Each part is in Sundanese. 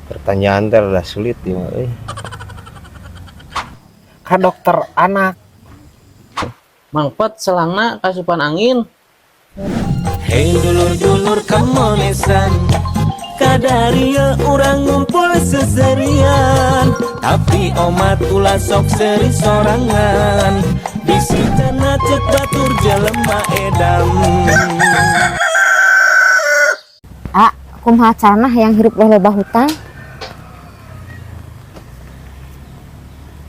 Pertanyaan teh rada sulit ieu mah euy. Ka dokter anak. Mangpet selangna kasupan angin. Hei dulur-dulur kemonesan, kadaria urang ngumpul seserian. Tapi omat ulah sok seri sorangan. Bisi cenah cek batur jelema edam. Ah, kumaha carana hayang hirup loba hutang?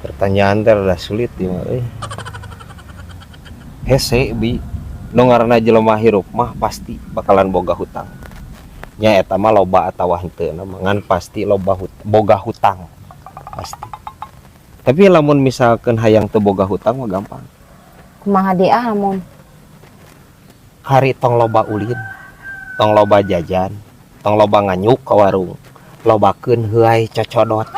Pertanyaan teh rada sulit ieu mah euy. Hese bi, nu ngaranna jelema hirup mah pasti bakalan boga hutang. Nya eta mah loba atawa henteu mah ngan pasti loba boga hutang. Pasti. Tapi lamun misalkan hayang teu boga hutang mah gampang. Kumaha deui ah lamun? Hari tong loba ulin, tong loba jajan, tong loba nganyuk ka warung, lobakeun heuay cocodot.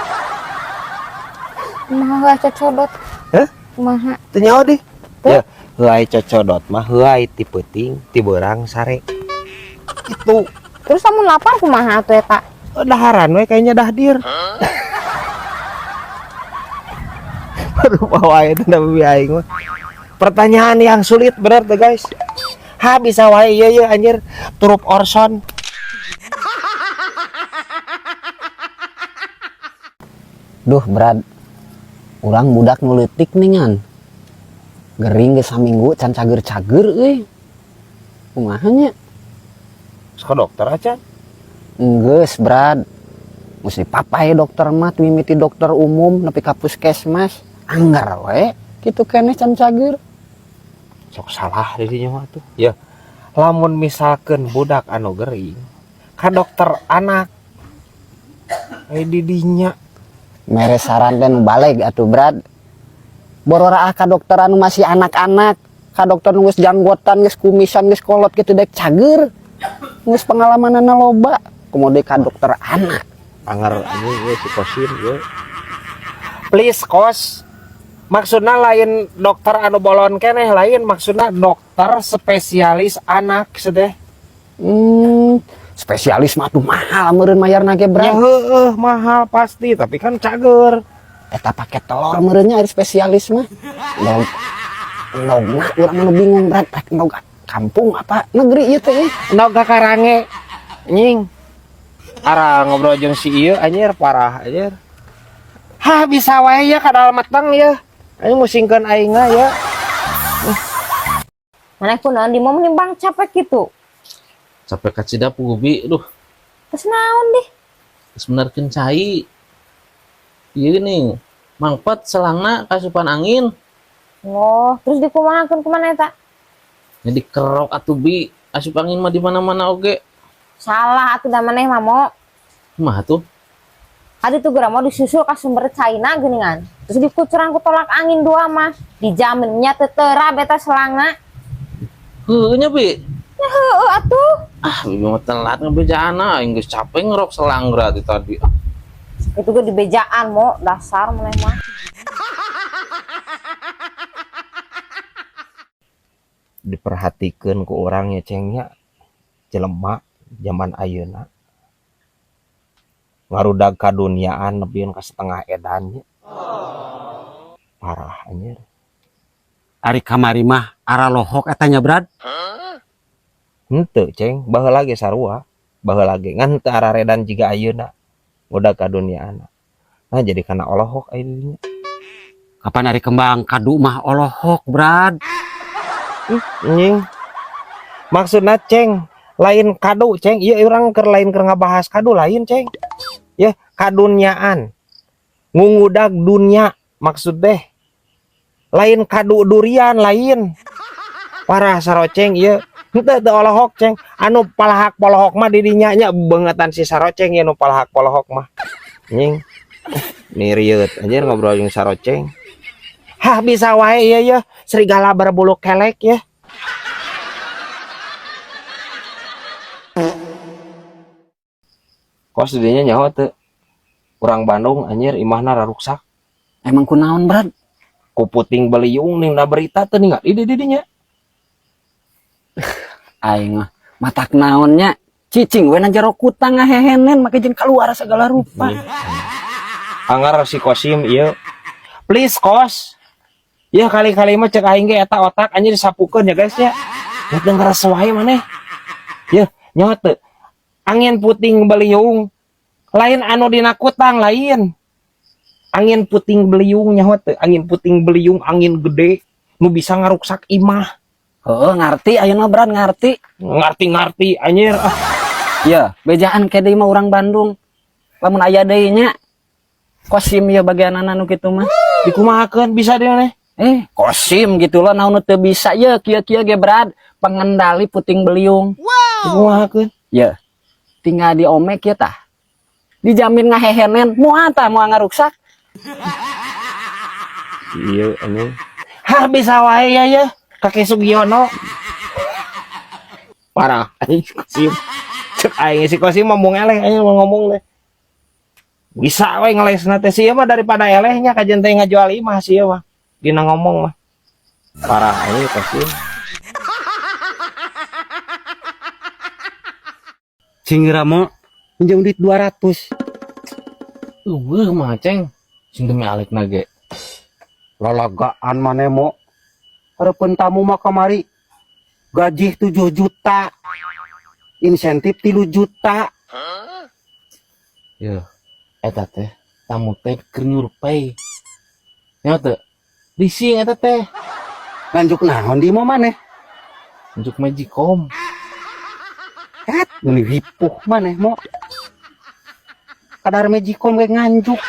Kumaha heuay cocodot? Hah? Kumaha? Teu nyaho deh. Teu. Ya, heuay cocodot mah heuay ti peuting, ti beurang sare. Itu. Terus lamun lapar kumaha atuh eta? Oh, daharan we kayaknya dahdir. Baru bawa itu dah bibi aing mah. Pertanyaan yang sulit bener tuh guys. Ha bisa wae ieu ieu anjir turup Orson. Duh Brad, urang budak nu leutik ningan. Gering geus saminggu can cager-cager euy. Kumaha nya? Sok dokter acan. Geus Brad. Mesti papai dokter mah mimiti dokter umum nepi ka puskesmas. Anggar we kitu keneh can cager. Sok salah di dinya mah tuh. Ya. Lamun misalkeun budak anu gering ka dokter anak. Di dinya mere saran teh nu baleg atuh Brad. Borora ka dokter anu masih anak-anak, ka dokter nu geus janggotan, geus kumisan, geus kolot kitu dek cager. Geus pengalamanana loba, komo deui ka dokter anak. Anger anjing ieu si Kosim ieu. Please Kos. Maksudna lain dokter anu bolon keneh lain, maksudna dokter spesialis anak sedeh. Spesialis mah atuh mahal meureun mayarna ge Brad. Ya heueuh mahal pasti, tapi kan cager. Eta pakai telur meureunnya ari spesialis mah. Endog, endogna urang mah nu bingung Brad, rek endog kampung apa negeri ieu teh. Endog ka karange. Anjing. Ara ngobrol jeung si ieu anjir parah anjir. Hah bisa wae ya kadal meteng ya. Aing musingkeun aing ya. Maneh kunaon di mau menimbang capek gitu. Capek kacida pugubi, duh. Terus naon deh? Geus menerkeun cai. Ieu geuning, mangpet selangna kasupan angin. Oh, terus dikumahakeun kumaha eta? Nya dikerok atuh bi, asup angin mah di mana-mana oge. Salah atuh da maneh mah mo. Kumaha tuh? Adi tuh geura mau disusul ka sumber caina geuningan. Terus dikucuran ku tolak angin dua mah, dijamin nya teu terab eta selangna. Heueuh nya bi. Ya heueuh atuh. Ah, bibi mah telat ngebejaana, aing geus capek ngerok selang berarti tadi. Itu ge dibejaan mo, dasar maneh mah. Diperhatikeun ku urang nya cengnya jelema zaman ayeuna. Ngarudag kaduniaan nepikeun ka setengah edan nya. Parah anjir. Ari kamari mah ara lohok eta nya Brad. Henteu ceng, baheula ge sarua. Baheula ge ngan teu araredan jiga ayeuna. Ngudag kaduniaan. Nah jadi kana olohok aya di dinya. Kapan ari kembang kadu mah olohok Brad. Anjing. Maksudna ceng, lain kadu ceng, ieu urang keur lain keur ngabahas kadu lain ceng. Ya, kadunyaan. Ngungudag dunya maksud deh. Lain kadu durian lain. Parah saroceng ieu. Henteu teu olohok ceng. Anu palahak polohok mah di dinya nya beungetan si saroceng ieu nu palahak polohok mah. Anjing. Nirieut anjir ngobrol jeung saroceng. Hah bisa wae ieu ya, serigala berbulu kelek ya. Kos didinya nyaho teu? Urang Bandung anjir imahna raruksak. Emang kunaon Brad? Ku puting beliung ning na berita teu ninggal di didinya. Aing mah matak naonnya? Cicing we na jero kutang ngahehenen make jeung keluar segala rupa. Anggar si Kosim ieu. Please, Kos. Ya kali-kali mah cek aing ge eta otak anjir disapukeun ya, guys, ya. Ya denger wae maneh. Ya, nyaho teu? Angin puting beliung. Lain anu dina kutang lain. Angin puting beliung, nyaho teu? Angin puting beliung, angin gede nu bisa ngaruksak imah. Heeh, ngarti ayeuna, Brad, ngarti. Ngarti-ngarti anjir ah. Ya, bejaan ke deui mah urang Bandung. Lamun aya deui nya Kosim ya bagianana nu kitu mah. Dikumahakeun bisa dia nih? Eh, Kosim gitu loh, naon nu teu bisa ye kieu-kieu ge, Brad, pengendali puting beliung. Dikumahakeun? Ya, tinggal diomek ya tah. Dijamin ngahehenen, moal tah, moal ngaruksak. Iya anjing. Hah, bisa wae ya ya. Kakek Sugiono. Parah anjing si Kosim. Cek aing si Kosim ngomong eleh anjing mau ngomong deh. Bisa we ngelesna teh sih mah daripada elehnya kajian teh ngajual imah sih mah. Dina ngomong mah. Parah anjing Kosim. Cing Ramo minjem duit 200. Eueuh mah, Ceng. Sing demi alik nage. Lalagaan maneh mo. Hareupeun tamu mah kamari gaji 7 juta. Insentif 3 juta. Yeuh, eta teh tamu teh keur nyurpei. Nyaho teu? Leasing eta teh. Nganjuk naon di imah maneh? Nganjuk Magicom. Et, meuni ripuh maneh mo. Kadar Magicom ge nganjuk.